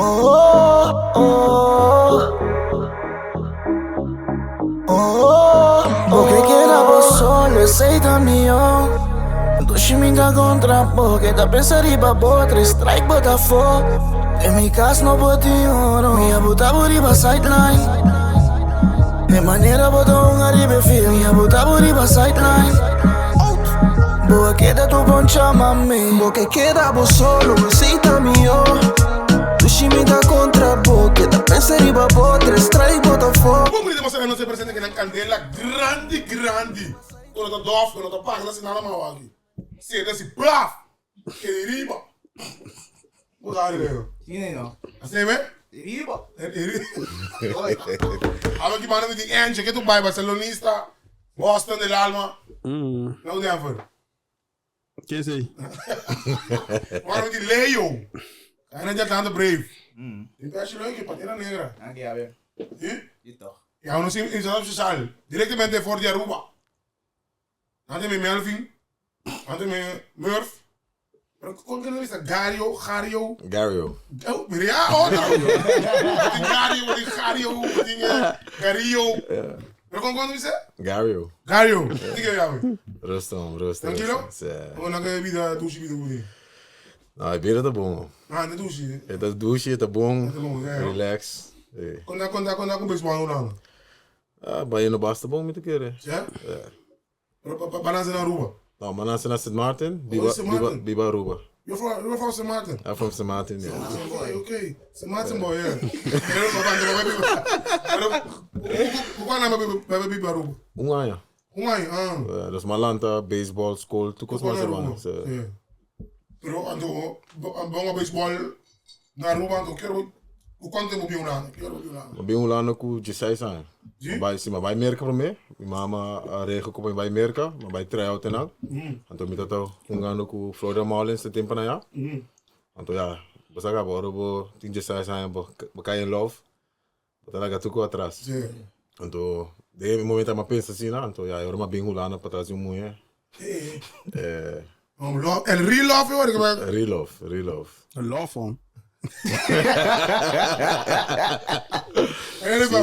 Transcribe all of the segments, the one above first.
Oh, oh, oh, Bo ke keda bo solo, esei ta mihó. Dushi mi ta kontra bo, ke ta pensa riba bo, tres strike bo ta afó. Den mi kas no por tin oro, mi a buta bo riba sideline. E manera bo ta hunga riba e field, mi a buta bo riba sideline. Bo a keda tur poncha mami. Bo ke keda bo solo, esei ta mihó. Dushi mi ta kontra bo, ke ta pensa riba bo, tres strike bo ta afó. Bon bini demostra nos e presente ke nan kandela grandi grandi ku no ta dof ku no ta paga na si nada mau aki seta si plaf ke di riba bo sa riba yo asina me Riba abo ki banda mi tin Angie ke tu bai Barcelonista Boston del alma no Denver. Ke esei? Mano di Leo. Ana di Atlanta Brave. Tin pechi leuk e patera negra. Ah, ke awe. Si? Di toch. Ya uno sin insan social directamente for di Aruba. Ante mi Melvin, ante mi Murph. Pero kon ke nan bisa Gario, Gario? Gario. Oh, mira ya otro. Tin Gario, tin Gario, tin Gario. Pero kon kon bisa? Gario. Gario. Di ke yawe? Rustig man, rustig. Tranquilo? Sí. Kon nan ke bida dushi bida ku tin? No, e bida ta bon. Ah, ta dushi. E ta dushi, e ta bon. E ta bon, ja. Relax. Sí. Kon ta kon ta kon ta ku baseball no nan? Ah, bayendo basta bon mi ta kere. Ja? Ja. Ba nase na Aruba? No, m'a nase na Sint Maarten, biba, oh, Sint Maarten. biba, biba Aruba. You're from, you're from Sint Maarten? I'm from Sint Maarten, yeah. Sint Maarten boy, okay. Sint Maarten boy, yeah. Pero, pero, pero, ku aña ba biba Aruba? Un aña. Un aña, ah. Yeah, dus m'a lanta baseball school, tur kos mas hermano. So. Yeah. Pero anto, bon a baseball na Aruba, anto quiero Ku kuantu tempu bo bin Hulanda? Ki ora bo bin Hulanda? Mi bin Hulanda ku dieseis aña. Si? Mi bai, si, mi bai Merka promé. Mi mama a regel ku mi bai Merka, mi bai try out einan. Anto mi tabata hungando ku Florida Marlins e tempunan ya. Anto ya, bo sa kaba ora bo tin dieseis aña bo bo kai in love, bo ta laga tur ku atras. Si. Anto den e momento mi a pensa asina, anto ya e ora mi a bin Hulanda patras di un muhé. Eh. Love, el real love hoor. Real love, real love. Love hom. Sí,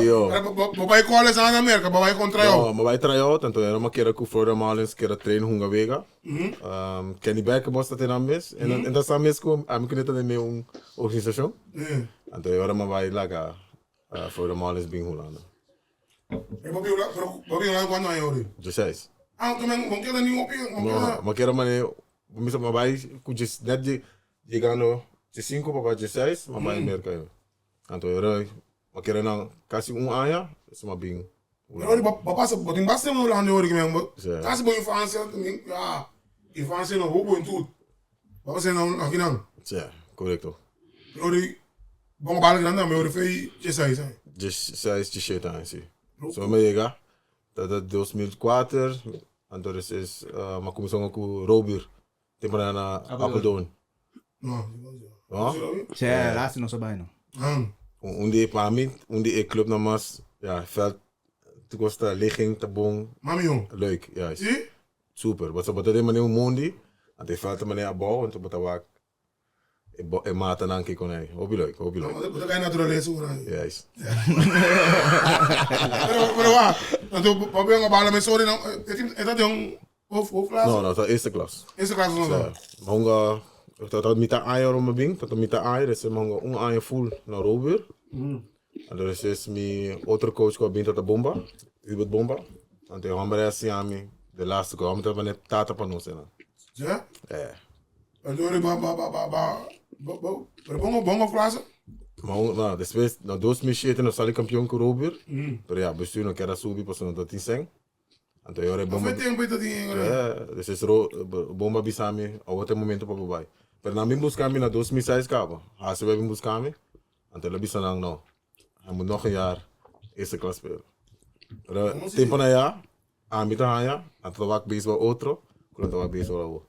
yo. Bo bai college aan Amerika, bo bai kon try-out. No, mi bai try-out, anto era mi keda ku Florida Marlins keda train hunga wega. Kenny Becker bos ta tene mes, en ta sa mes ku ami ku ne ta den un organisashon. Anto e ora mi bai laga Florida Marlins bin Hulanda. Pero bo bin pero bo bin Hulanda cuando aña ori? Dieseis. Ah, tu men bon keda ni hopi, bon No, keda. ma keda mane, bo misa ma bai ku djes net dje yegando diesinko pa bai dieseis, ma bai Merka yo. Anto ora ma keda nan kasi un aña, eso ma bin Pero ori Hulanda. bo bo pasa bo tin basta tempo na Hulanda ori men bo Sí. kasi bo infancia mi ya infancia no bo hubentud. Bo pasa nan aki nan. Sí, korekto. Pero ori Bon bala grandi tambe ora fei dieseis aña. Dieseis, diesshete aña, si. So mi a yega, ta 2004, anto despues mi a kuminsá hunga ku Robur, temporada na Apeldoorn. No. No? Sí, laatste nos a bai no. Un di, pa mi, un di e clubnan mas, ya, veld, tur kos ta ligging ta bon. Mami ho. Leuk, juist. Si? Super. Bo ta den manera un mondi, anto e veld ta manera abou, anto bo ta wak E bo e matanan ki kon ei. Hopi leuk, hopi leuk. Bo ta kai naturalesa ora ei. Juist. Pero, pero wa, anto bo ben a bala mes ora nan, e tin, e ta den un hoofd, hoofdklas? No, no, ta eerste klas. Eerste klas no ta. Sa, mi hunga, ta ta mita aña ora mi bin, ta ta mita aña, despues mi hunga un aña full na Robur. Anto despues mi otro coach ku a bin ta ta Bomba, Hubert Bomba. Anto e homber ei a siña mi de laatste ku e homber ta manera tata pa nos einan. Ja? Eh. Anto ba ba ba ba ba ba pero bongo bongo klase? Ma un, no, despues na 2007 nos sali kampion ku Robur, pero ya bestuur no kier a subi pasobra no ta tin sèn. Anto e ora e bomba Hoeveel tempo e ta tin ora? Ja, despues ro bomba bisa mi awor ta e momento pa bo bai. Pero nan bin buska mi na 2006 kaba, HCW bin buska mi, anto el a bisa nan no, hij moet nog een jaar eerste klas spelen. Pero tempo na ya, ami ta haña, nan ta wak beisbal otro, ku nan ta wak beisbal awor.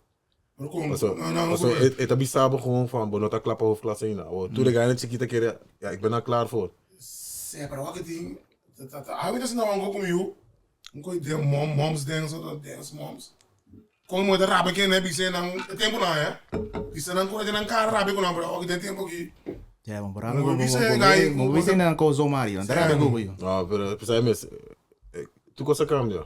Paso, paso e, e ta bisa bo gewoon van bo no ta kla pa hoofdklasse ainda. Awor tur e gainan chikita kere, ja, ik ben daar klaar voor. Sí, pero wak tin, ta ta awe ta sinta wan ku mi yu, un koi den mom, moms dance o dance moms. Kon mo ta rabia ke ne bis'e nan e tempo nan, eh. Bisa nan ku nan kara rabia ku nan, pero awor den tempo aki. Ja, bo por rabia ku bo bo bisa nan ko zo Mario, anta rabia ku bo yo. No, pero pesai mes, tur kos a kambia.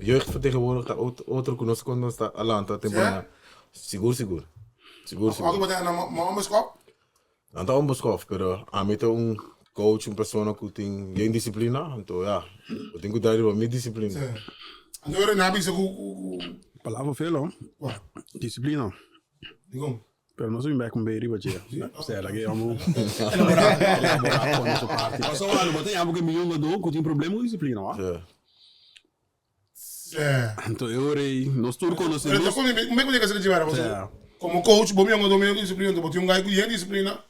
Jeugd van tegenwoordig ta otro ku nos cuando nos ta a lanta temporada. Sigur, sigur. Sigur, sigur. Otro botella na onbeschoft? Nan ta onbeschoft, pero ami ta un coach, un persona ku tin yen disiplina, anto ya, bo tin ku dai riba mi disiplina. Anto ora nan a bisa ku. Palabra fel ho. Disiplina. Dikon? Pero nos a bin bek un bay riba dje. Osea la ke amo elabora con su parti. Pasobra lo bo ta yama ku e mi yungadó ku tin problema ku disiplina wa. Anto e ora ei nos tur konosé nos. Pero mi ku yega sera Komo coach bo mi yungadó menos disiplina anto bo tin un guy ku yen disiplina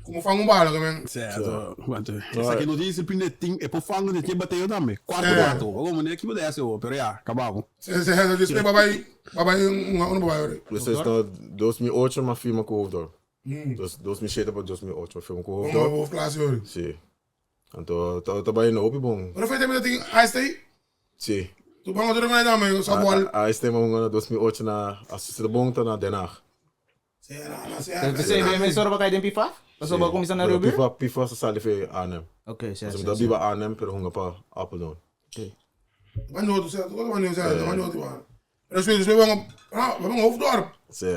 Como fan un bala también. Cierto. Wanto, esaki no tin disciplina, e tin, e por fan e tin bateo tambe. Cuarto cuarto. Ogo mane ekipo de ese pero ya, cabamos. Sí, sí, sí, después babay, babay un uno babay ore. Dus es na 2008 m'a firma cu Hoofddorp. Dus 2007 pa 2008 m'a firma cu Hoofddorp. Como hoofdklasse ore. Sí. Anto ta ta bay hopi bon. Pero fue también tin AST? Sí. Tu bango tu reconai tambe, softball. AST m'a hunga na 2008 na Assistent Bon ta na Den Haag. P'esei mi soro pa kai den Pifaf? Pasobra bo a kuminsá na Rubio? Pifaf, Pifaf sa sali for Arnhem. Ok, si, si. Si, Mi ta biba Arnhem pero hunga pa Apeldoorn. Ok. Si.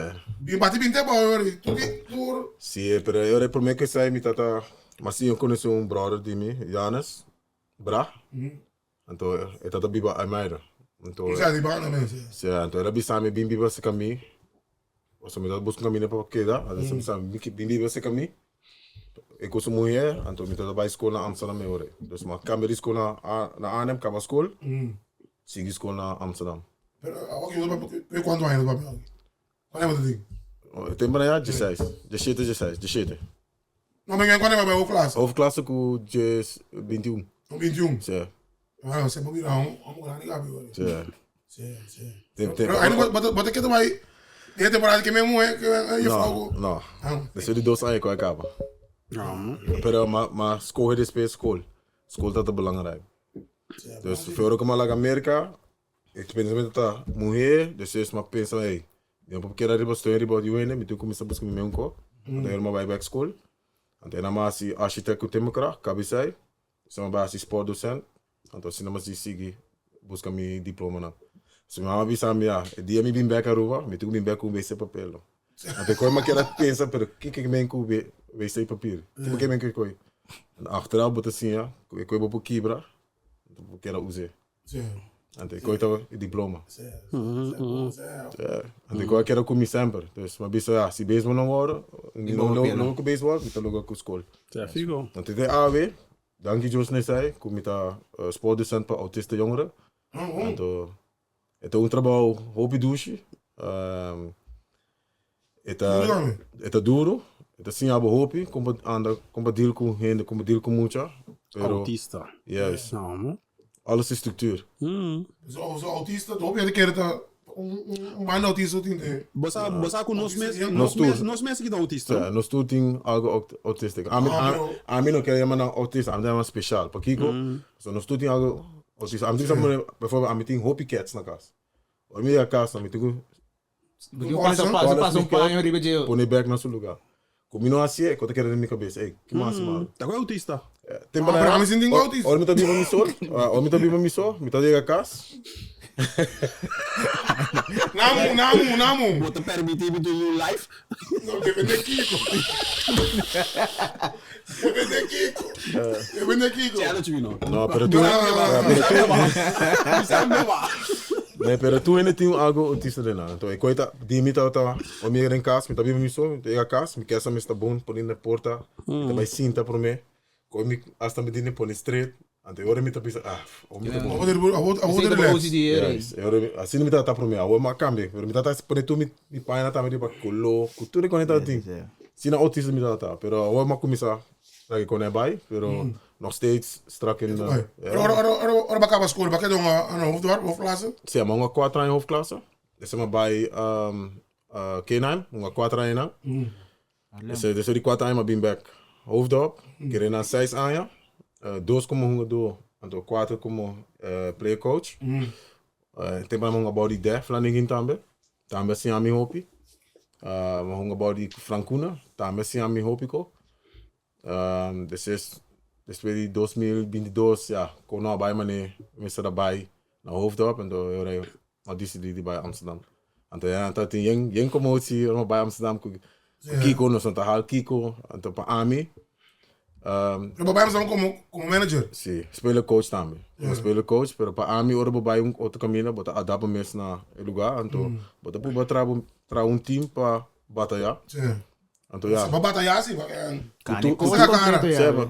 Si, pero e ora e prome ku esei mi tata, mi a siña konosé un bròder di mi, Janus Bra. Anto e tata biba Almeida. Anto Si, anto el a bisa mi bin biba serka mi. Pasobra mi tabata buska un kaminda pa keda. Anto el a bisa mi bin biba serka mi. E ku su muher, anto mi tabata bai skol na Amsterdam e ora ei. Dus mi a kambia di skol na Arnhem, kaba skol, sigui skol na Amsterdam. E tempo nan ya dieseis, dieshete, dieseis, dieshete. No, men cuando va hoofdklasse? Hoofdklasse ku djes 21. 21? Sí. Ah, se bo bira un un grande gabi hoor. Sí. Sí, sí. Pero ahí no bo te keda bai de temporada que me muhe que je vrouw. No, no. Después di dos aña ku a kaba. Pero ma ma skohe despues skol. Skol ta ta belangrijk. Dus voor ku mi a laga Merka E pensamentu ta muhé, despues mi a pensa, hey, mi no por keda riba steun riba yu hende, mi tin ku kuminsá buska mi mes un Anto mi a bai bèk skol. Anto e nan a hasi architect ku timmerkracht, kabisei. Despues mi a bai hasi sportdocent. Anto asina mi a sigui buska mi diplomanan. So mi mama a bisa mi, ya, e dia mi bin bèk Aruba, mi tin ku bin bèk ku un wc papel. Anto e koi mi a keda pensa, pero kiko men ku wc papier? Kiko men ku e koi? Achteraf bo ta siña ku e koi bo por kibra, bo por keda us'é. Anto e koi ta e diploma. Anto e koi a keda ku mi semper. Dus mi a bisa, ya, si beisbol no wòrdu, mi no logra ku beisbol, mi ta logra ku skol. Anto te awe, danki Dios na esei, ku mi ta sportdocent pa autista jongeren. Anto e ta un trabou hopi dushi. E ta e ta duro, e ta siña bo hopi kon pa anda, kon pa deal ku hende, kon pa deal ku mucha, pero Autista. Juist. No, mo. Alles is structuur. So, so autista, hopi hende kere ta un un banda autista tin de. Bo sa, bo sa ku nos mes, Nos nos tur. mes, nos mes ki ta autista. Ja, nos tur tin algo aut autistic. Ami, Ah, ami, pero ami no kere yama nan autista, ami ta yama special. Pakiko? So nos tur tin algo autista. Ami tin sa bijvoorbeeld ami tin hopi cats na kas. Ora mi yega kas, ami tin ku Pasa, pasa, pasa un paño riba dje. Pone bek na su lugar. Ku mi no hasié, ku ta keda den mi kabes. Ey, ki mas malo? Ta ku autista? Tempo Ah, pero ami sin tin autista. Ora mi ta biba mi so, ora mi ta biba mi so, mi ta yega kas. Namu, namu, namu. Bo ta permití mi tin un life? No, depende kiko. Depende kiko. Depende kiko. Challenge mi no. No, pero tu, pero tu, Nee, pero tu hende tin algo autista den nan. Enton e koi ta di mi tabata ora mi yega den kas, mi ta biba mi so, mi ta yega kas, mi kesa mi sta bon pone na porta, mi ta bai sinta prome, koi mi asta mi tin pone straight, anto e ora mi ta bisa ah, awor mi ta bon. Awor Esei ta ta bo relax. OCD e rei. Juist, e ora asina mi tabata prome, awor mi a kambia, pero mi tabata pone tur mi pañanan tambe riba kolo, ku tur e kos mi tabatin. Asina autista mi tabata, pero awor mi a kuminsa laga e kos nan bai, pero Nog steeds strak in de... Pero ora, ora, ora, ora bo kaba skol, bo keda un een hoofddorp, hoofdklasse? Sí, mi a hunga kuater aña hoofdklasse. Despues mi a bai K-nine, hunga kuater aña einan. Despues despues di kuater aña mi a bin bek Hoofddorp, kere nan seis aña. Dos komo hungadó, anto kuater komo player coach. Tempo nan mi a hunga bou di Def Lanegin tambe. Tambe a siña mi hopi. Mi a hunga bou di Francuna, tambe a siña mi hopi ko. Despues despues di 2022 ya kon no a bai mane mester a bai na Hoofddorp anto e ora ei a disidí di bai Amsterdam. Anto ya ta tin yen yen komotsi ora mi bai Amsterdam ku Kiko nos no ta hal Kiko anto pa ami Pero bo bai Amsterdam komo komo manager? Si, speler coach tambe. Komo speler coach pero pa ami ora bo bai un otro kaminda bo ta adapta bo mes na e lugá anto bo ta purba traha bo traha un team pa batayá. Anto ya. Bo batayá si. Ku tur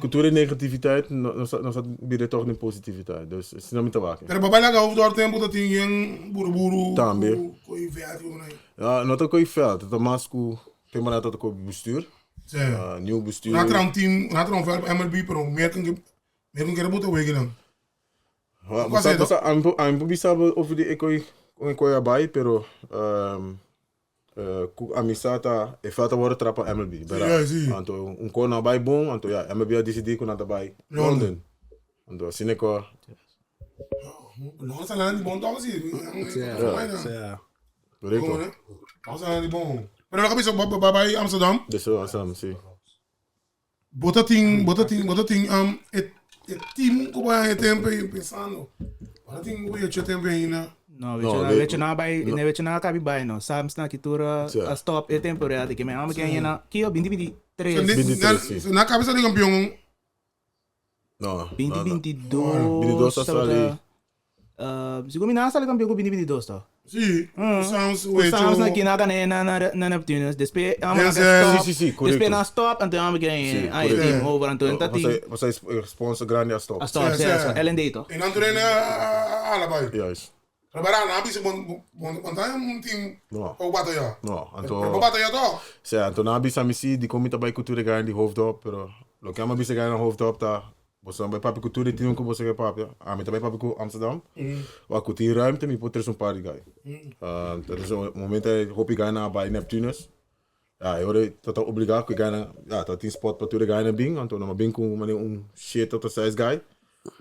ku tur e negativiteit nos a nos a bira tòg den positiviteit. Dus asina mi ta wak. Pero bo bai laga Hoofddorp tempu ta tin yen buruburu. Tambe. Ku e vèlt ku nan. No, no ta ku e vèlt, ta mas ku tin manera ta ku bestuur. Sí. Nieuw bestuur. Nan a traha un team, nan a traha un vèlt pa MLB pero merken ke merken kere buta wega nan. Bo sa ami por bisa bo over di e koi kon e koi a bai pero Ku amistad ta e falta wòrdu tra pa MLB, bèrdat? Anto un kos no a bai bon, anto ya MLB a disidí ku nan ta bai London. Anto asina e kos. London ta nan di bon tòg si. Korekto. London ta nan di bon. Pero loke a bisa bo a bai Amsterdam? Despues Amsterdam, si. Bo ta tin, bo ta tin, bo ta tin e e team ku bo a haña tempu ei pensando. Bo ta tin ku hecho tempu ainda. No, wecho na, wecho na bai, ne wecho na kabi bai no. Sams na kitur a stop e temporada ke me amo ke na kio 2023. 23 si. So na kabi sali kampion. No. 2022. 22 a sali. Sigur mi nan a sali kampion ku 2022 to. Si, ku Sounds Ku Sounds na kina gana na na Neptunus. Despues amo nan stop. Si, si, si, korekto. Despues nan stop anto amo ke a e team over anto ta tin. Pasobra e sponsor grandi a stop. A stop, si, si, LND to. E nan tur hende a hala bai. Juist. Pero bara nan a bisa bon bon ta un team No. pa bo bataya. No, anto. Pero bo bataya toch? Si, anto nan a bisa mi si dikon mi ta bai ku tur e grandi di Hoofddorp pero loke amo a bisa e grandi na Hoofddorp ta Boso nan bai papia ku tur e team ku boso ke papia. Ami ta bai papia ku Amsterdam. Wak ku tin ruimte mi por trese un par di guy. Ta trese un momento e hopi guy nan a bai Neptunus. Ya e ora ta ta obliga ku e guy nan ya ta tin spot pa tur e guy nan bin. Anto nan a bin ku manera un shete òf seis guy.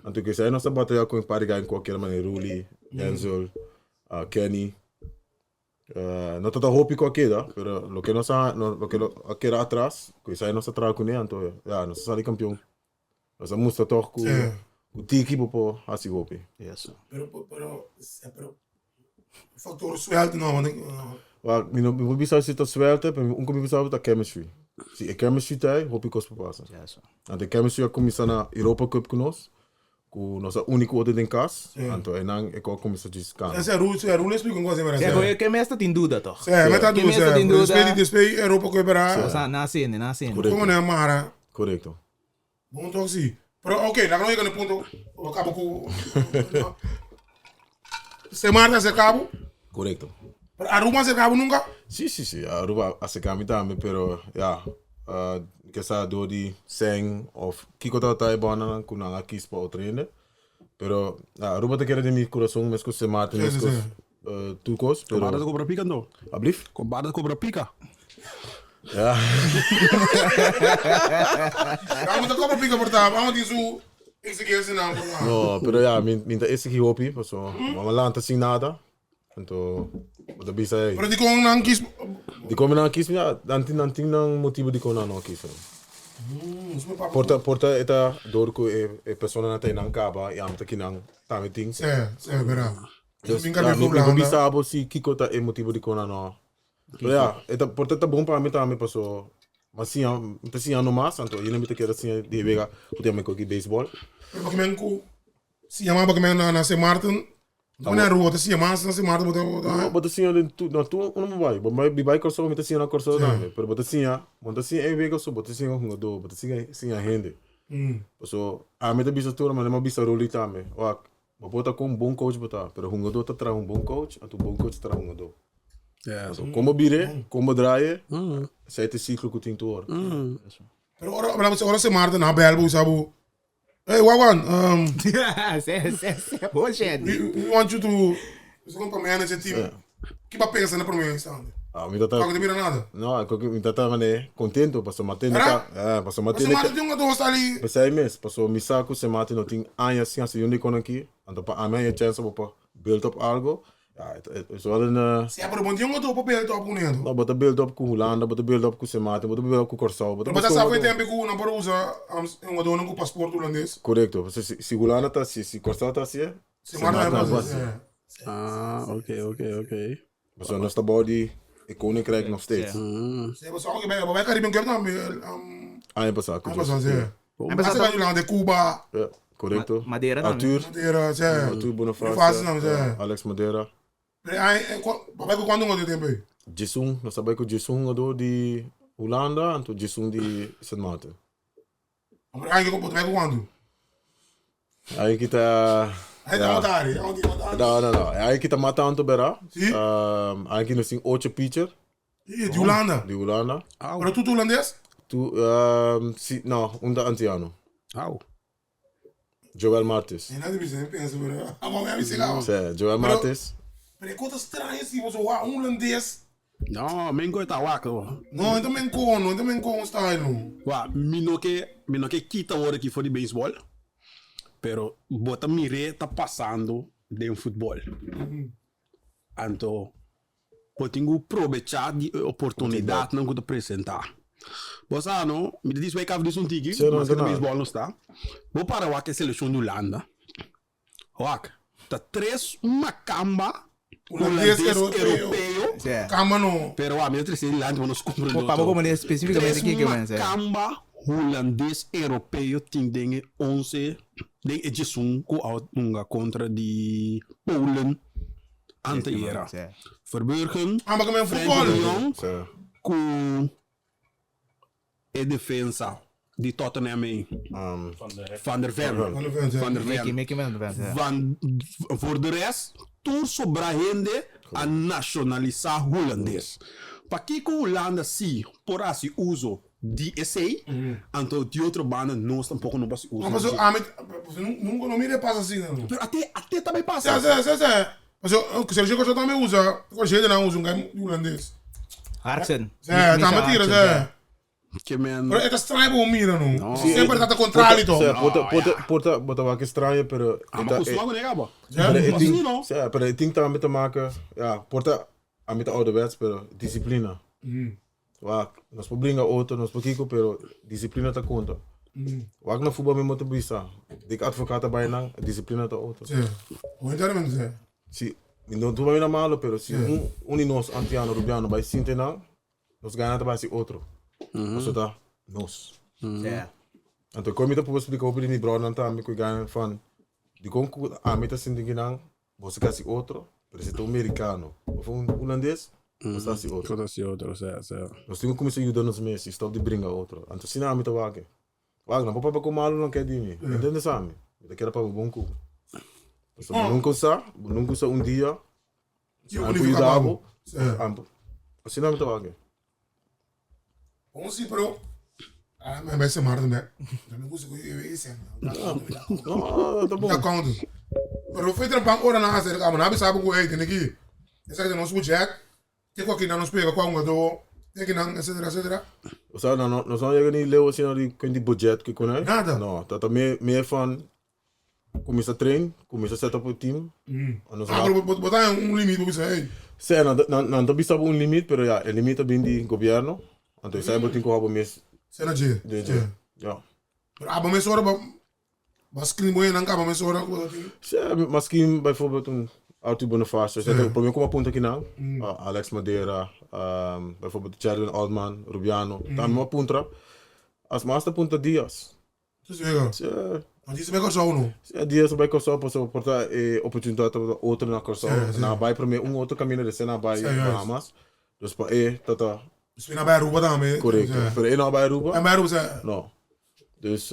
Anto kisa nos ta bataya ku un par di guy kualkier manera Ruly, Denzel, Kenny. No ta ta hopi ku a keda, pero loke nos a loke a keda atras ku esei nos a traha kuné anto ya nos a sali kampion. Nos a mustra tòg ku ku tiki bo por hasi hopi. Pero pero pero factor suerte no want Wak mi no mi por bisa si ta suerte pero un ku mi bisa ta chemistry. Si e chemistry ta ei hopi kos por pasa. Anto e chemistry a kuminsá na Europa Cup ku nos Ku nos a uni ku otro den kas, anto einan e kos kuminsá djis kambia. Sè, sè, Rul explica un kos ei, Sè, koe ke mes ta tin duda tòg. Sè, me ta duda, sè. Despues di, despues di Europa koe bera. Sè. Na sende, na sende. Korekto. Komo nan a mara. Korekto. Bon tòg si. Pero ok, laga nos yega na e punto, bo kaba ku Sint Maarten a serka bo? Korekto. Pero Aruba a serka bo nunka? Si, si, si. Aruba a serka mi tambe, pero ya. Ke sa dor di sèn òf kiko tabata e bòndanan ku nan a kis pa otro hende. Pero ya, Aruba ta keda den mi kurason meskos Sint Maarten, meskos tur kos. Pero. Kobada ta kobra pika anto? Ablief? Kobada ta kobra pika. Ya. Amo ta kobra pika por ta, amo tin su exigensianan por ta. No, pero ya, mi ta exigí hopi, pasobra mi a lanta sin nada. Anto bo ta bisa ey. Pero dikon nan kis. Dikon nan kis mi? Nan tin nan tin nan motibu dikon nan no kis. Por ta por ta e ta dor ku e e personanan ta einan kaba i ami ta kinan tambe tin. Se, se, bera. Dus ya mi mi por bisa bo si kiko ta e motibu dikon nan no. Pero ya e ta por ta ta bon pa mi tambe paso mi a siña mi ta siña nomas anto ayina mi ta keda siña di e wega ku ta yama koki beisbòl. Pero pakimen ku siña mas pakimen na Sint Maarten Bo na Aruba bo ta siña mas na Sint Maarten bo ta bo ta. No, bo ta siña den tur, na tur unda bo bai. Bo bai biba Kòrsou, mi ta siña na Kòrsou tambe. Pero bo ta siña, bo no ta siña e wega so, bo ta siña hungadó, bo ta siña siña hende. Paso ami ta bisa tur, manera mi a bisa Rolly tambe, wak, bo por ta kon bon coach bo ta, pero hungadó ta traha un bon coach, anto un bon coach ta traha hungadó. Paso kon bo bir'é, kon bo draai'é, esei ta e siklo ku tin tur ora. Pero ora, ora Sint Maarten a bèl bo bisa bo, Hey, Wawan, Se, se, se, bullshit. we want you to Você como para manager team. Yeah. Que pa pensa na primeiro instante? Ah, mi tata. Pago te mira nada. No, ik mi tata mane contento paso matene Era? ka, eh, paso Mas matene mata ka. tem um ator ali. Pesei mes, paso mi sa ku se mate no tin aña sin hasi yunde kon aki, anto pa ami haña chance bo pa build up algo. Ja, het is wel een... Sí, pero bo no tin otro pa build up ku neto. No, bo ta build up ku Hulanda, bo ta build up ku Sint Maarten, bo ta build up ku Kòrsou, bo ta Pero bo ta buska sa for e un otro. tempu ku nan por usa hungadónan ku pasport hulandes. Korekto. Pasobra si, si Hulanda ta hasié, si Kòrsou ta hasié, Sint Sint Maarten Maarten tambe por por hasié. hasié. Ah, ok, ok, ok. Pasobra nos ta bou di e koninkrijk nog steeds. Sí, pasobra oke, bo bai Caribbean Cup tambe. Aña pasá ku Aña pasá, sí. Aña pasá Ase ta- ka Hulanda, Cuba. Ja, korekto. Madera tambe. Arthur. Madera, sí. Arthur Bonifacio. Bonifacio tambe, sí. Alex Madera. Pero ai, bo bai ku kuantu hungadó tempu ei? Djesun, nos ta bai ku djesun hungadó di Hulanda anto djesun di Sint Maarten. Pero ai, bo ta bai ku kuantu? Ai ki ta. Ai ta otari, ai ta otari. No, no, no. Ai ki ta mata anto bera. Si? Ai ki nos tin ocho pitcher. I di Hulanda. Di Hulanda. Pero tur ta hulandes? Tu, si, no, un ta antiano. Au. Joel Martis. E na di bisa, mi pensa, pero amo mi a bisa caba. Sí, Joel Martis. Pero e cosa straño si, boso wak un hulandes. No, men ko ta wak no. No, e ta men ko, no, e ta men ko un style no. Wak, mi no ke, mi no ke kita wor aki for di baseball, pero bo ta mir'é ta pasando den futbol. Anto bo tin ku probechá di e oportunidatnan ku ta presentá. Bo sa no, mi ta dis wei kaf dis un tiki, maske ta beisbòl no sta. Bo para wak e selekshon di Hulanda, wak, ta tres makamba Hulandes europeo. Kamba no. Pero wak, mi ta trese dilanti pa nos komprendé otro. Pa bo komprendé spesífikamente kiko men Tres makamba hulandes europeo tin den e onse, den e djesun ku a hunga kontra di Polen. Anteira. Verburgen, Ah, maar ik ben Frenkie voetbal. de Jong Sí. ku e defensa di Tottenham ei. Van der Ven. Van der Ven, sí. Van der Mickey, Ven. Mickey van der Ven, ja. Van, voor de rest, tur sobra hende a nacionalisa Hulandes. Pakiko Hulanda si por hasi uso di esei, anto di otro banda nos tampoco no por hasi uso No, di paso, dje. ami, nunca no mira pasa asina, no. Pero ate, ate tambe pasa. Sí, sí, sí, sí. Paso, Sergio Corsou tambe usa, Corsou nan usa un guy hulandes. Harksen. Sí, tambe tira, sí. Ke men. Pero e ta straño pa bo mira, no. No. Semper ta ta contrario, to. Sí, por ta, por ta, por ta, bo ta wak straño, pero. Ah, ma kusuma ku nega, bo. Pero e tin, Así, no? sí, pero e tin tambe te maken, ja, por ta, ami ta ouderwets, pero disciplina. Wak, nos por bringa otro, nos por kiko, pero disciplina ta konta. Wak na futbol mi ta bisa, dik advocaat ta bai nan, disciplina ta otro. Sí, honestamente sí. Si, mi no tuma mi na malo, pero si un, un di nos antiano, rubiano bai sinti nan, nos gana ta bai si otro. Pasobra ta nos. Sí. Anto kon mi ta por splika hopi di mi brodernan tambe ku e gana van, dikon ku ami ta sinti kinan, Bo sa hasi otro, pero si ta un mericano of un hulandes, bo sa hasi otro. Bo ta hasi otro, sa, sa. Nos tin ku kuminsá yuda nos mes i stòp di bringa otro. Anto asina ami ta wak. Wak, no por papia ku malu nan ke di mi. Entende sa mi? Mi ta kere papia bon ku bo. Pasobra bo nunka sa, bo nunka sa un dia, ami por yuda bo. Asina ami ta wak. Bon si pero ah me bai semana tambe. Ya me gusta ku e ese. No, ta bon. Ta count. Pero fue trampan ora na hacer kama na bisa ku hey tiene ki. Esa que nos budget. Te ku aki na nos pega kwa un do. Te ki nan etcetera etcetera. O sea, no, no, nos no llega ni leu asina di con di budget ku kon Nada. No, ta ta meer meer van Cuminsa train, cuminsa set up un team. Nos Ah, pero bo bo ta un limit bo bisa hey. Sí, nan nan nan ta bisa bo un limit, pero ya, e limit ta bin di gobierno. Anto esei bo tin cu habo mes. Sena dje. Dje dje. Ja. Pero abo mes ora bo bo screen bo hendenan caba mes ora cu bo ta tin. Sí, maskien bijvoorbeeld un Arthur Bonifacio, esei ta prome cu bo a punta kinan. Alex Madera, bijvoorbeeld Chadwin Altman, Rubiano. Tambe bo a puntra. As mas ta punta Diaz. Zeker. Sí. Want die is bij Kòrsou no. Sí, Diaz a bai Kòrsou pasobra por ta e oportunidat tabata otro na Kòrsou. Sí, sí. Nan a bai promé un otro kaminda despues nan a bai Sí, juist. Bahamas. Dus pa e ta ta. Dus nan a bai Aruba tambe. Korekto. Sí. Pero e no a bai Aruba. E bai Aruba, sí. No. Dus,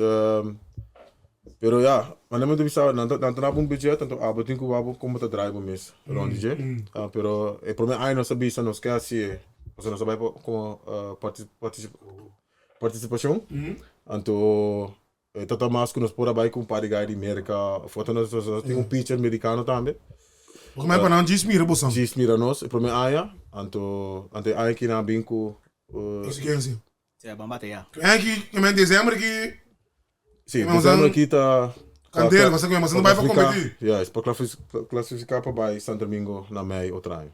pero ya, manera mi ta bisa nan ta nan ta daba un budget anto abo tin ku wak komo ta draai bo mes rond di dje. Pero e promé aña nos a bisa nos ke hasi e, pasobra nos a bai pa komo partisip. Partisipashon, anto e ta ta mas ku nos por a bai ku un par di gai di Merka of otro nos nos tin un pitcher merikano tambe. Bo mei pa nan djis mira bosan. Djis mira nos e prome aña, anto anto e aña aki nan a bin ku. Exigensia. Si, ban bate ya. E aña aki, e men desember aki. Si, desember aki ta. Kandela, mas mas no bai pa kompetí. Juist, pa klasifiká pa bai Santo Domingo na mei otro aña.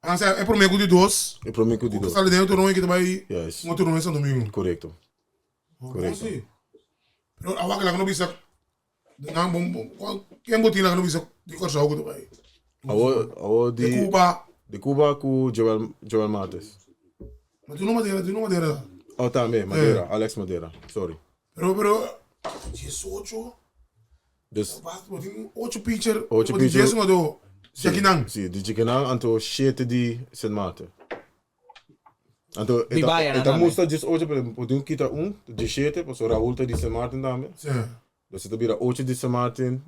Ah, sea, e promé ku di dos. E promé ku di dos. Ku sali den e torneo ki ta bai Juist. un torneo in Santo Domingo. Korekto. Korekto. Si. Pero awor laga no bisa nan bon bon ken bo tin laga no bisa di Kòrsou ku ta bai? Awor awor di Di Cuba. Di Cuba ku Joel Joel Martes. Ma tu no Madera, tu no Madera. Oh tambe Madera, Alex Madera, sorry. Pero pero 18. Dus Bo tin ocho pitcher, Ocho bo tin pitcher. dies jugador. Si, Chikinan. si, di Chikinan anto shete di Sint Maarten. Anto Di e ta, Bayern e ta tambe. mustra djes ocho, pero bo tin kita un, djeshete, pasobra Raul ta di Sint Maarten tambe. Si. Dus e ta bira ocho di Sint Maarten,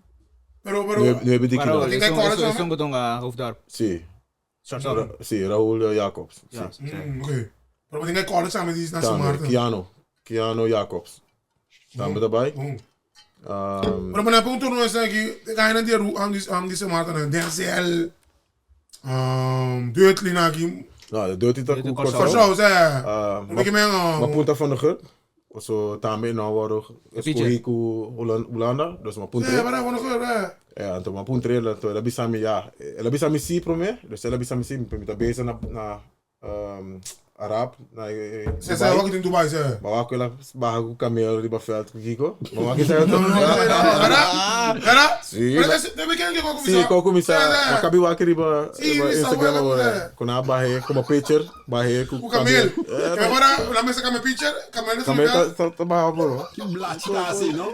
Pero pero nuebe, nuebe di Maar Kinan. Raul, Tin esun, kòrda esun, tambe? esun ku tonga Hoofddorp. Si, Shortstop. Si, Raul Jacobs. Si. Ja, si. Ok. Pero bo tin e kòrda tambe di na Sint Tambe, Maarten. Keanu, Keanu Jacobs. Tambe ta bai. Pero por ejemplo, un torneo ese aki, e gana di Aru, am di, am di Sint Maarten, nan, Denzel, Deutley nan aki. No, Deutley ta ku Kòrsou. Kòrsou, sa. Ma, Ki men, ma punta van de Gurt. Paso tambe no wòrdu eskohí ku Hulanda, dus ma puntra. Sí, para van de Gurt, eh. Ja, anto ma puntra el, anto el a bisa mi ya, el a bisa mi sí promé, dus el a bisa mi sí, mi ta bezig na, na Arab, na e Sa sa wak tin Dubai sa. Ma wak ela baha ku kamel riba veld ku kiko. Ma wak isa No no no Gara? Gara? Si. Pero ese te weekend ke ko kumisa. Si ko kumisa. Ma kabi wak riba riba Instagram awor. Ku na bahe komo pitcher, bahe ku Ku kamel. Ke ora la mesa kame pitcher, kamel Kamel ta ta baha poro. Ki blachi ta asi no?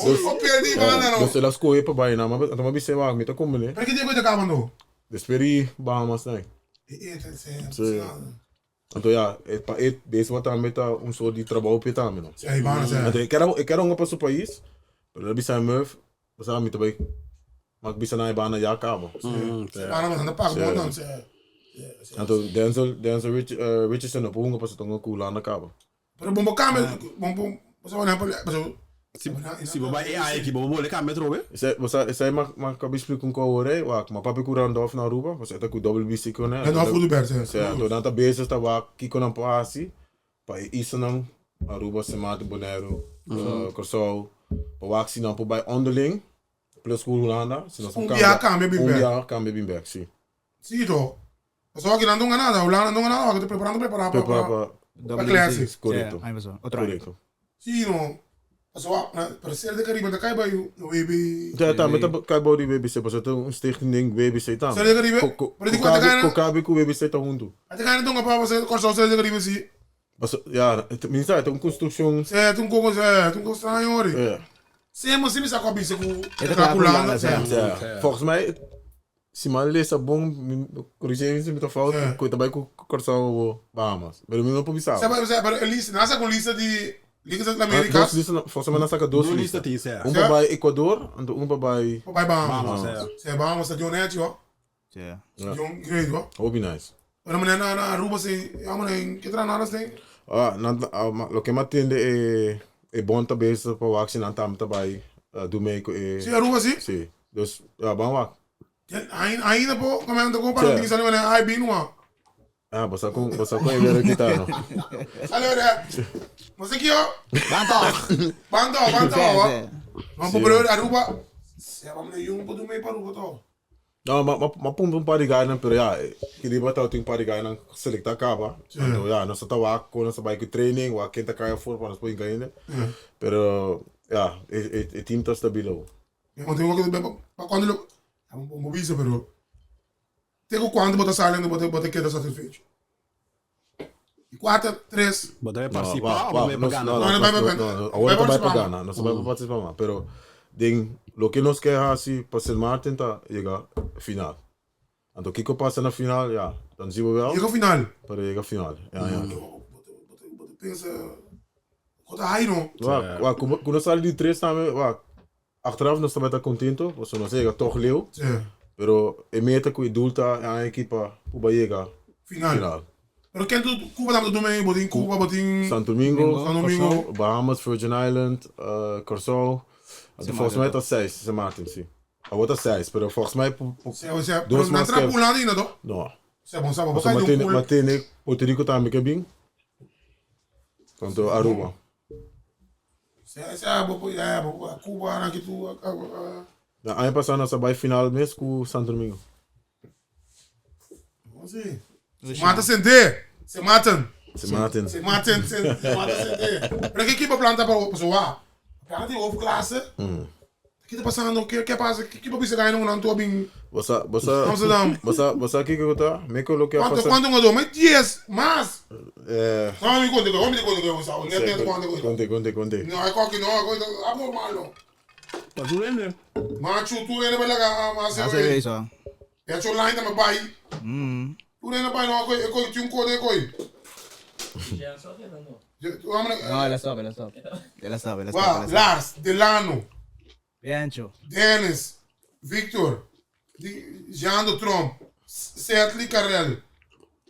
O perdi banda no. Dus ela skohe pa bai na, ma anto ma bisa wak mi ta kumbini. Pero ki dia ku e ta kaba no? Despues di Bahamas nai. Sí. Anto ya, e pa e beisbol tambe ta un soort di trabou p'e tambe no. Sí, bana sí. Anto e kere e kere hunga pa su pais, pero el a bisa Murph, bo sa mi ta bai mak bisa nan e banda ya kaba. Sí, bana bo ta paga bon dan, sí. Anto Denzel Denzel Rich Richardson no por hunga pasobra ta hunga ku Hulanda kaba. Pero bon bo cambia, bon bon, bo sa por ejemplo, Si, si bo bai AI aki, bo por bole cambia atrobe? Esei, bo sa, esei ma, ma kabi splika un kò awor ei, wak, ma papia ku Randolph na Aruba, pasobra e ta ku WBC ku ne. Randolph Oduber, si. Si, anto nan ta bezig ta wak kiko nan por hasi pa e islanan, Aruba, Sint Maarten, Boneiru, Kòrsou, pa wak si nan por bai onderling, plus ku Hulanda, si nos por Un kambia. biaha kambia bin Un bèk. biaha kambia bin bèk, si. Si to. Pasobra aki nan no gana nada, Hulanda no gana nada, wak ta preparando prepara pa Prepara pa pa pa classic. Korekto. Aña pasó. Otro aña. Korekto. Si no. Pasobra na pero ser de Caribe ta kai bai WB. Ja, tambe ta kai bou di WBC, pasobra ta un stichting den WBC tambe. Ser de Caribe? Ko ko Pero di ku a ta Kokabi kai na Kokabi ku WBC ta huntu. A ta kai na tonga pa pasobra Kòrsou ser de Caribe si. Paso ja, mi sa, ta un konstrukshon. Si, ta un koko, si, ta un koko straño ori. Ja. Si, mo si mi sa ku a bisa ku E ta kla ku Hulanda, si. Ja, volgens mij Si mi a lesa bon, mi corrigé mi si mi ta fout, ku e ta bai ku Kòrsou o Bahamas. Pero mi no por bisa. Sa pero sa pero e lista, nan a saka un lista di Ligas de Américas. Dos lista, volgens mij nan a saka dos Dos lista. lista tin, sea. Un pa bai Ecuador, anto un pa bai. Pa bai Bahamas. Bahamas, sea. Sea Bahamas ta John Edge, ho. Sea. John Great, ho. Hopi nice. Pero meneer na na Aruba si, ja meneer, ke tra nada si. Ah, nan ta, loke mi a tende e e bon ta bezig pa wak si nan tambe ta bai do mee ku e. Si Aruba si? Si. Dus, ja, ban wak. Ainda po, come ando con para utilizar meneer, ai bin wa. Ah, bo sa con, bo sa con e wera kita no. Sale wera. Bo sa kio? Ban toch. Ban toch, ban toch, wa. No, pero Aruba, se va meneer jong po do mee pa Aruba toch. No, ma, ma, ma pumpa un par di gainan, pero ja, kiriba ta tin un par di gainan selecta caba. Anto ja, nos ta wak con nos ta bai cu training, wak ken ta caya for pa nos por hinca hende. Pero ja, e, e, e team ta stabil awor. Ja, want ik ook pa cuando lo, ja, bo bisa pero te cu cuanto bo ta sali bo ta bo ta keda satisfecho. Di cuater, tres. Bo ta bai No, participa wak, o bo wak, bai pa nos, gana? no, No, nos, bai no, pa no, bai awor ta bai pa participar. gana, nos ta bai pa participa mas, pero den loke nos ke haci pa Sint Maarten ta yega final. Anto kiko pasa na final, ja, dan zien we wel. Yega final. Pero yega final, ja, ja. Bo ta bo ta pensa, ko ta hay no. Wak, wak, ku ku nos sali di tres tambe, wak, achteraf nos tabata contento, pasobra nos a yega tog leu. Sí. Pero e meta ku e doel ta e aña aki pa Cuba yega Final. final. Pero ken tu Cuba tambe ta duna bo tin Cuba, bo tin Santo Domingo, Santo Domingo. Bahamas, Virgin Island, Curaçao. Anto volgens mij ta seis, Sint Maarten, si. Awor ta seis, pero volgens mij Sea, sea, dos pero nan mas tra ke pulando ainda to? No. Sea, bon sa, bo Pasobra kai ma di un tene, pool. ma tene Puerto Rico tambe ke bin. Anto Aruba. Sea, bo por, ya, bo por, Cuba, nan ki tu, Na aña pasá nos a bai final mes ku Santo Domingo. Si. Se mata sente. Se matan. Se maten. Se maten, se, se mata sente. Pero ke ekipo planta pa paso wa? Planta di hoofdklasse. Ki ta pasando? Ke ke pasa? Ki ekipo bisa gana nan tu bin Bosa, bosa, Amsterdam? bosa, bosa kiko ku ta? Me ko loke a Kuanto pasa. kuanto ngadó? Me 10 mas. Eh, No, mi konte ko, mi konte ko, sa. Net net konte ko. konte, konte, konte. No, ai koki no, ko abnormal no. Pa su rende. Machu, tu rende pa laga mas. Hace eso. Ya cho line ta me bai. Tu rende bai no, ko ko ti un kode ko. No, él stop, él stop. Él stop, él stop. Wa, él stop. Lars, Delano, Biancho. Dennis, Victor, Jean Tromp, Setley Carrel,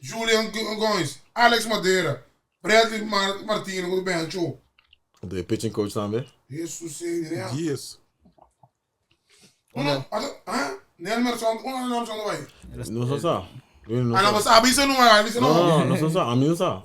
Julian Goins, Alex Madeira, Bradley Martino, ku Bencho. De pitching coach tambe. Jesus, Senhor. Yes. Uno, ah, Nelmerson, uno Nelmerson bai. No so sa. No Ah, no, sa. mas avisa no, avisa No, no. no, no so sa. Ami no sa.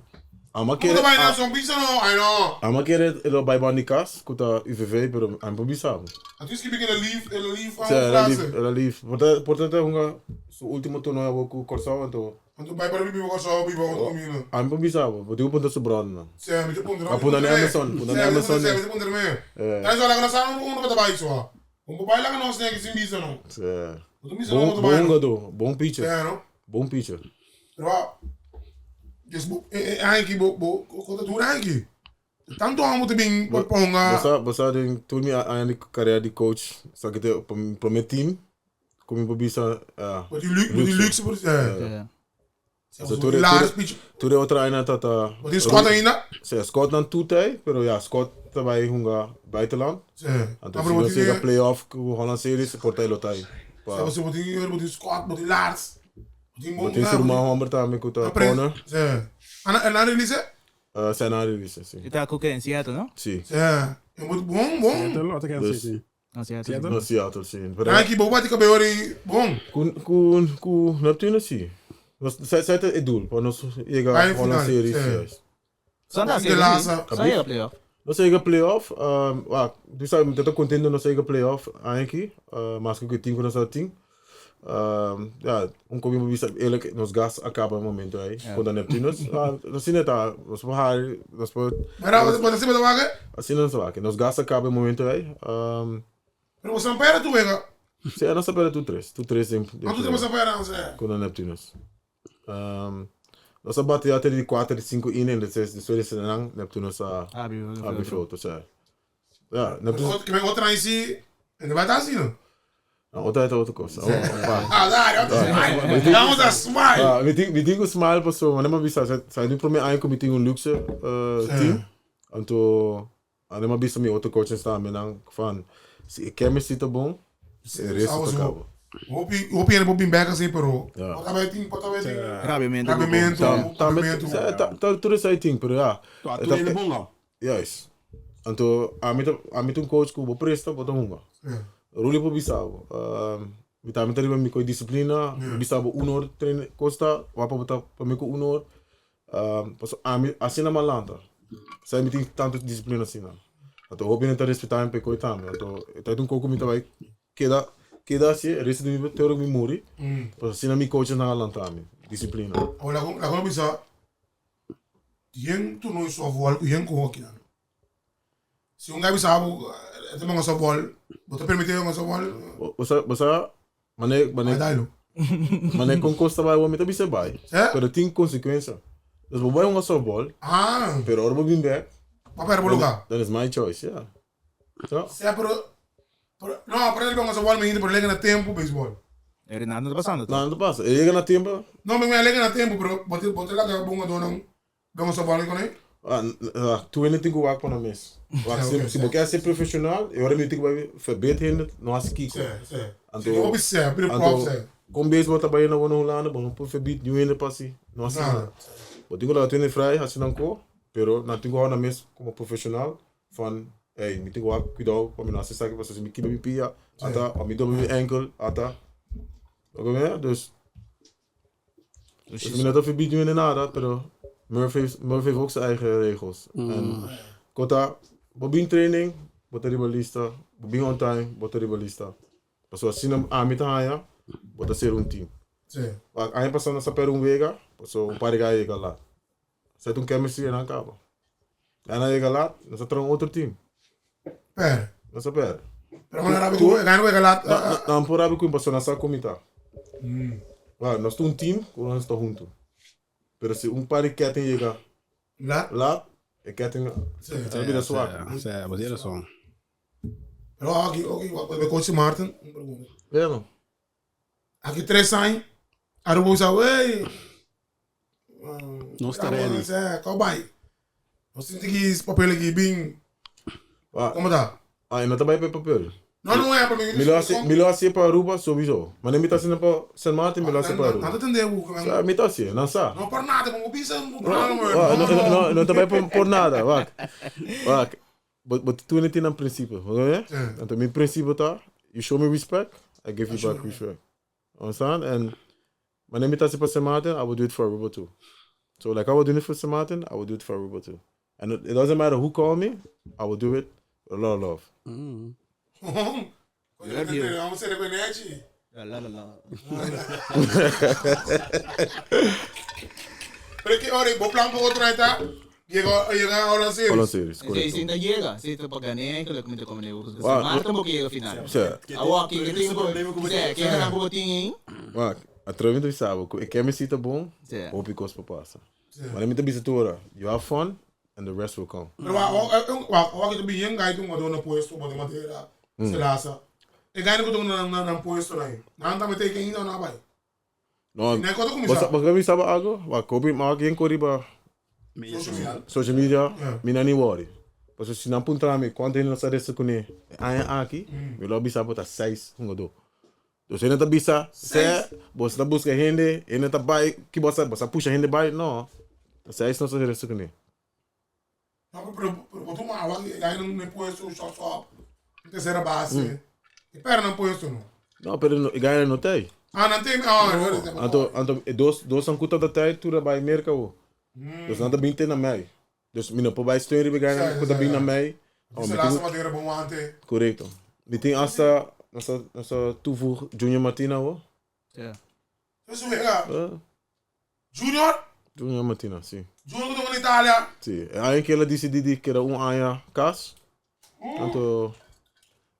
Ama Uno kere bai Nelson, avisa no, ai no. ama kere lo bai bandikas kuta UVV pero am bisa. A tu escrevi que ele leave, ele leave Sì, era a lief, classe. era lief. Portanto, portanto hunga su ultimo torneo ku Corsao anto. Anto bai para bibi ko so bibi ko komino. Am bisa, bo punto su brand. Se mi te punto. Ah, punta ni Amazon, punta ni Amazon. Se mi te punto me. Eh. Dai so la kana sa uno ko bai so. Un bai la kana se que sin bisa no. Sì. Tu mi no Bom, ko bom bai. jogador, bom pitcher, Se no. bom pitcher. Però just bo eh anche bo bo ko tu anche. Tanto amo te bin ponga. Você, você tem toen mi aan de carrière de coach, sa que te pro meu team, como pro bisa, ah, Bo di luxe, bo di luxe por eh. Yeah. So, tu re- Lars pitch. tu re outra ainda tata. Bo di Scott ainda. Sì, Scott dan toetij, pero ja, Scott também hunga buitenland. Se. Anto se não chega playoff ku Holland Series, porta ele tai. Se você bo di bo di Scott, bo di Lars. Bo di Bo tem seu irmão Homer também ku ta Connor, Se. Ana ana release? cenário isso, sim. Está com que en Seattle, no? Sim. Se. É muito bom, bom. Seattle, wat ik aan Dus- zitten. No, Seattle. Seattle? No Seattle, sim. Pero Anche bo bate cabelo bom. ku ku ku Neptune sim. Nós sai sai het doel, para nós chega Vai Holland final, Series, sim. yes. Só De Laza. Só llega playoff. Nós chega playoff, ah, tu sabe, eu tô contente nós chega playoff aqui, mas que o time que nós tem. Ja, um como bisa eerlijk, nos gas acaba no momento aí, quando a Neptunus, ah, nós ainda tá, nós por nós por Pero você vai dar assim não sabe, nos gas acaba no momento aí. Pero você não pera tu vega. Se a nossa pera tu três em Não tu tem você pera, não sei. com a Neptunus. Nossa bateria até de 4, 5 in en dus de tweede lang Neptunus a Ah, a bifroto, ja. Ja, Neptunus Que vem outra aí se. Ainda vai estar assim, não? Ah, outra é outra coisa. Ah, dá, outra smile. Dá outra smile. Ah, we think smile paso, maar nema bisa, zij nu probeer eigenlijk meeting een luxe team. En toen, en nema bisa mi auto coach staan met dan van, si ik chemistry te bom, de rest te cabo. Hopi, hopi ele bem back assim, pero. Ja. Bota bem, tem, bota bem. Rabiamento. Rabiamento, rabiamento. Ta tu is team, pero ja. Tu hele bom al. Juist. En toen, amit een coach ku bo presta, bo hunga. Ruli po bisabo. Mi ta mi mi ko disciplina, bisabo unor train costa, wapa bota pa mi ko unor. Paso ami asina malanta. Sai mi tin tanto disciplina asina. Anto hopi neta respeitar mi pe ko itame. Anto eta un coco mi ta vai queda queda assim, resto de mi teoro mi muri. Paso asina mi coach na lanta mi disciplina. Olha, la como bisa. Yen tu não softball, yen ko hockey. Se um gabi sabe, é um softball, você permite um softball, Você você mané mané vai dar mané com costa vai o mi ta bisa vai. É? Pero tem consequência. Dus we vai um softball, Ah, pero ora bem back. papai era lugar. That is my choice, yeah. So, Se é pero não, pero ele vai softball, me pero lega na tempo beisebol. Eh, Renato no está pasando. não, não passa. Ele chega na tempo. Não, me lega na tempo, pero bote bote lá que bunga dono, bom softball com ele. Ah, tu ainda tem que werken para mês. Ja, Se se você quer ser profissional, eu agora me tenho que verbeteren, não há kiko. Se, se. Anto- Se eu observo, pero prop se. Com beisebol trabalhando na Holanda, bom, por verbet, nu ainda passi, não há nada. Mas tenho que lá tu vrij, assim não ko, pero não tenho que na mês como profissional van hey, me tenho que cuidado para me não assistir que você me kiba me pia, ata, a me dou me enkel, ata. Oké, dus Dus ik net verbied nu nada, pero Murphy heeft, Murphy heeft ook zijn eigen regels. En Kota, Bo bin training, bo ta riba lista. Bo bin on time, bo ta riba lista. Pasobra asina ami ta haña, bo ta ser un team. Wak, aña pasá nos a pèrdè un wega, pasobra un par di gaya yega lat. Sa ta un chemistry e nan kaba. Nan a yega lat, nos a traha un otro team. Pèrdè. Nos a pèrdè. Pero nan rabi ku, nan wega lat. Nan por rabi ku mi pasobra nan sa kon mi ta. Wak, nos ta un team ku nos ta huntu. Pero si un par di ketting yega Lat. lat, e ketting ta bira swak. Sí, bo tin rason. Pero aki, aki, wak, coach Martin, un pregunta. Bueno. Aki tres aña, Aruba bisa, wey, Nos ta ready. Kau bai. Nos sinti ki papel aki bin. Como ta? Ah, e no ta bai pa e papel. No, no e pa mi. Mi lo hasi, mi lo hasi pa Aruba sowieso. Mane mi ta haciendo pa Sint Maarten, mi lo hasi pa Aruba. Nan ta tende bu. Sa, mi ta hasi, nan sa. No por nada, como bisa. No, no, no, no ta bai por nada, wak. Wak. Bo, bo tur hende tin nan principio, oké? Anto mi principio ta, you show me respect, I give you back respect. Understand? And wanneer mi ta hasi pa Sint Maarten, I will do it for Aruba too. So like I will do it for Sint Maarten, I will do it for Aruba too. And it doesn't matter who call me, I will do it with a lot of love. Vamos ser com Nechi. La la la. Pero que ora, bo plan pa otro aña Llega, llega a Holland Series. Holland Series, Si, correcto. si no llega, si ta pa gana eigenlijk moet komen nee. Wa- Maar tampoco llega final. Sí. Awo, ken que tin Sí, ken que tampoco tin hein? Wak, a trove mi ta bisa ku e chemistry ta bon, Sí. hopi kos por pasa. Maar mi ta bisa tur ora, you have fun and the rest will come. Pero wa wa wa wa que bien gai tu ngado na puesto bo de madera. Se lasa. E gai no na na na puesto na. Na anda mete que ainda na bai. No, Nee, koto kumisa. Basta, basta mi sabe algo? Wak, hopi ma wak yen koriba Social media. social media, Yeah. mi na ni worry. Paso si nan puntra mi kuantu hende nos a resa kuné aña aki, mi lo bisa bo ta seis hungadó. Dus hende ta bisa, se, bo ta buska hende, hende ta bai, ki bo sa, bo sa pusha hende bai, no. Ta seis nos a resa kuné. No, pero pero bo tuma awa que gai no puesto shortstop. Tercera base. E pera na puesto no. No, pero no, e no tei. Ah, não tem. Ah, no. Anto, anto, e dos, dos ankuta ta tei, tur a bai Merka wo. Dus nan ta bin te na mei. Dus mi no por bai steun riba e Sa, ku ta sa, bin na sa. mei. Oh, Se mi lasa tin, madeira bom ante. correcto. Mi tin hasta, nos a, nos a toevoeg Junior Martina wo. Ja. Isso é. Eh, Junior? Junior Martina, si. Junior que na Itália. Si. Aña que ela decidi di que era un aña cas. Anto,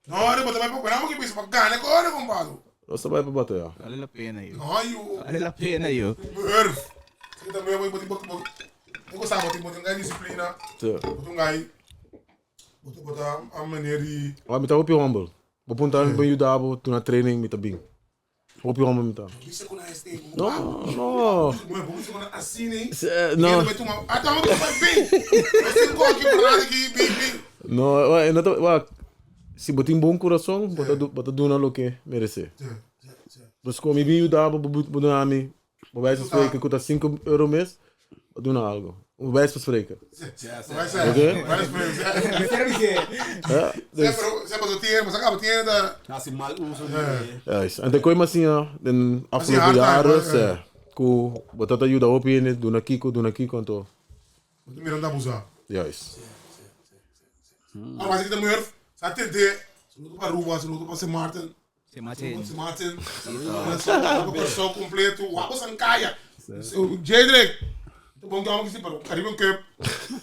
No, era para também para que pensa para ganhar agora, compadre. nos ta bai pa batalla. Vale la pena yo. No, you. Vale la pena yo. Murf. Você também vai botar botar. Eu gostava de botar um disciplina, Si. botar um gai. Botar botar a maneira de Maar mi ta hopi humble. Bo punta mi ben yuda bo, tu na training mi ta bin. Hopi humble mi ta. Bisa com a este. No, no. Mano, vamos ser assim, né? No. Vai tomar. Ah, tá, vamos bem. Você corre aqui para aqui, bem, bem. No, wa, e no ta, wa, si bo tin bon corazón, bo ta, bo ta duna loke merece. Dus kom mi bin yuda bo, bo, bo duna mi, bo bij van spreken, ku ta 5 euro mes, bo duna algo. Bo bij van spreken. Vai ser. Oké. Vai ser. Ja, dus, Você passou dinheiro, você acaba dinheiro da. Hasi mal uso di. juist. En dan kom je maar zien, ja, de afgelopen hard jaren, time, ze, ku, bo tata yuda op in, duna kiko, duna kiko, en to. Miranda abusar. Juist. Ah, mas aqui da mulher, sabe entender? Se luta para Aruba, se luta para Sint Maarten. Se mate. Sint Maarten. Coração completo, o Abu Sankaya. Jadrek. Bom que que se para Caribbean Cup.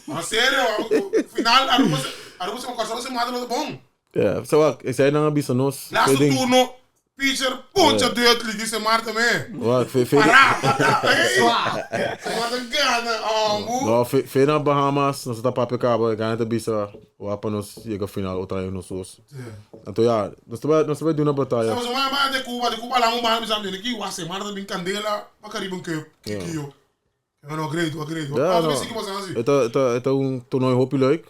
Mas sério, final Aruba, Aruba se coração se mata no bom. Ja, zo, wa, ik zei dan bisa nos. Laatste ding- turno, pitcher, poncha Dutli, die Sint Maarten mee. Wa, fe, fe, Pará, pará. Sint Maarten gana, oh, bu. No, fe, fe na Bahamas, nos ta papia cabo, gana ta bisa, wa pa nos llega final, otra vez nos os. Então, ja, nós também, nós também doen uma batalha. Mas uma mais de Cuba, de Cuba lá um mais sabe que o Sint Maarten bem candela, para Caribbean Cup. Kikio. No, great, great. Ja, Ah, no. mas que você assim. Het is een toernooi hopi leuk.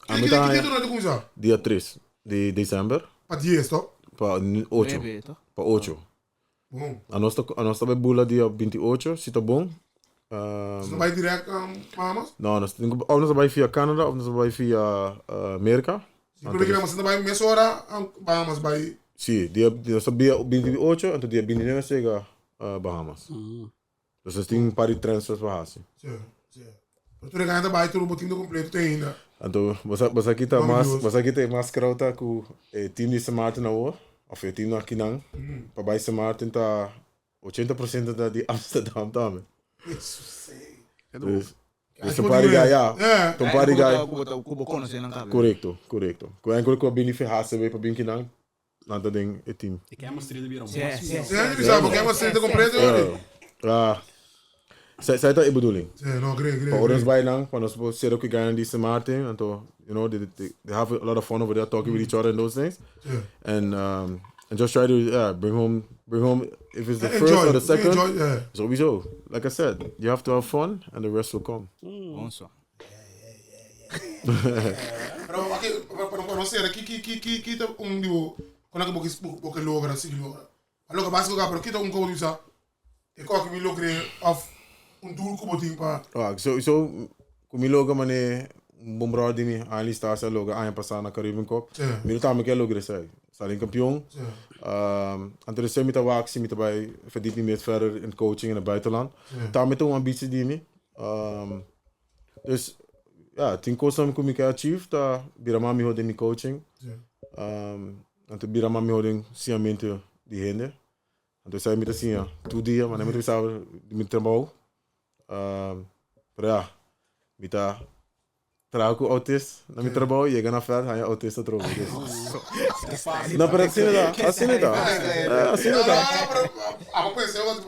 Que a que meta que tu não começar? dia 3 de december, Pa 10, toch? pa 8, Bebe, toch? pa 8. Bom. A nós a nós também bula dia 28, se tá bom. Você não vai direto um, Bahamas? Não, nós tem ou nós vai via Canadá, ou nós vai via América. Porque você não vai mesma hora, Bahamas vai. Sim, dia dia sabia 28, então dia 29 chega Bahamas. Dus nós tem um par de transfers para assim. Sim, sim. Pero tur e gana ta bai tur bo team ta completo te ainda. Anto bo sa bo sa kita Mami mas Dios. bo sa kita e mas crowd ta ku e team di Sint Maarten awor of e team akinan pa bai Sint Maarten ta 80% ta di Amsterdam tambe. Jesus sei. Dus dus un par di guy ya Yeah. ta un par di guy. Ku bo konosé nan kabe. Korekto korekto. Ku enkel ku a bini fi HCW pa bin kinan nan ta den e team. E chemistry ta bira Sí, mas sí, mihó. Sí, antes bisa, bo chemistry ta completo yori. Ah, sa sa ta e bedoeling. Sí, no, great, great. Pa ora nos great. bai nan, pa nos por sera ku e guynan di Sint Maarten, anto, you know, they, they, they have a lot of fun over there talking with each other and those things. Yeah. And um, and just try to yeah, bring home bring home if it's the Enjoy, first or the second. Enjoy, yeah. Sowieso. Like I said, you have to have fun and the rest will come. Bon so. Pero aki, pa pa no sera, ki ki ki ki ki ta un di bo, kon aki bo ki bo ke logra, sigui logra. A logra básiko ka, pero ki ta un ko bo bisa, e ko aki mi logr'é òf un doel ku bo tin pa. Ah, sowieso, ku mi logra manera un bon bròder di mi, Anli Stasi a logra aña pasá na Caribbean Cup. Mi no tambe ke a logra esei. Sali kampion. Anto despues mi ta wak si mi ta bai verdiep mi mes verder in coaching in het buitenland. Tambe ta un ambitie di mi. Dus ja, tin kosnan ku mi ke achieve ta bira mas mihó den mi coaching. Anto bira mas mihó den siñamentu di hende. Anto esei mi ta siña tur dia, manera mi ta bisa di mi trabou. Pero ya, mi ta traha ku autist na mi trabou, yega na vèlt haña autist atrobe. No, pero asina ta, asina ta, asina ta.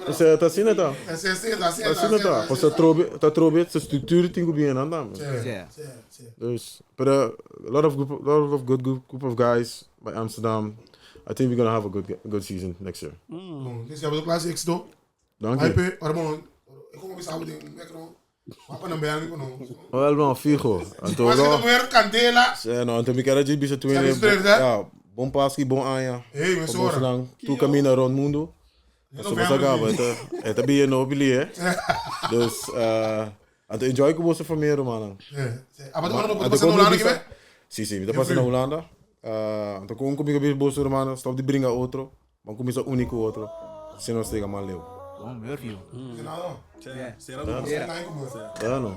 Osea, ta asina ta. Asina ta. Pasobra atrobe, ta atrobe su structuur tin ku bini nan tambe. Dus, pero a lot of group, lot of good group of guys by Amsterdam. I think we gonna have a good good season next year. Bon, desi abo ta klase éxito. Danki. Ai pe, ora bon, e como bisa abo den micro. Papa nan bel mi kono. Wel man, fijo. Anto Mas no. kita mujer candela. Sí, no, anto mi kere djis bisa tu Sa hende, bisa tu hende, ja, bon Pascu y bon aña. Hey, Pa mesora. bosonan tur camina rond mundo. Pasobra bo sa caba, e ta, e ta bien hopi lie. Dus, anto enjoy cu boso famia rumannan. Sí, sí. Aba ta ora bo ta Anto pasa na con mi Hulanda bisa, kibe? Sí, sí, mi ta pasa na Hulanda. Anto con cu mi ta bisa boso rumannan, stop di bringa otro. Ban kuminsá uni ku otro, asina nos ta yega mas leu. Bon Murphy. Ya no.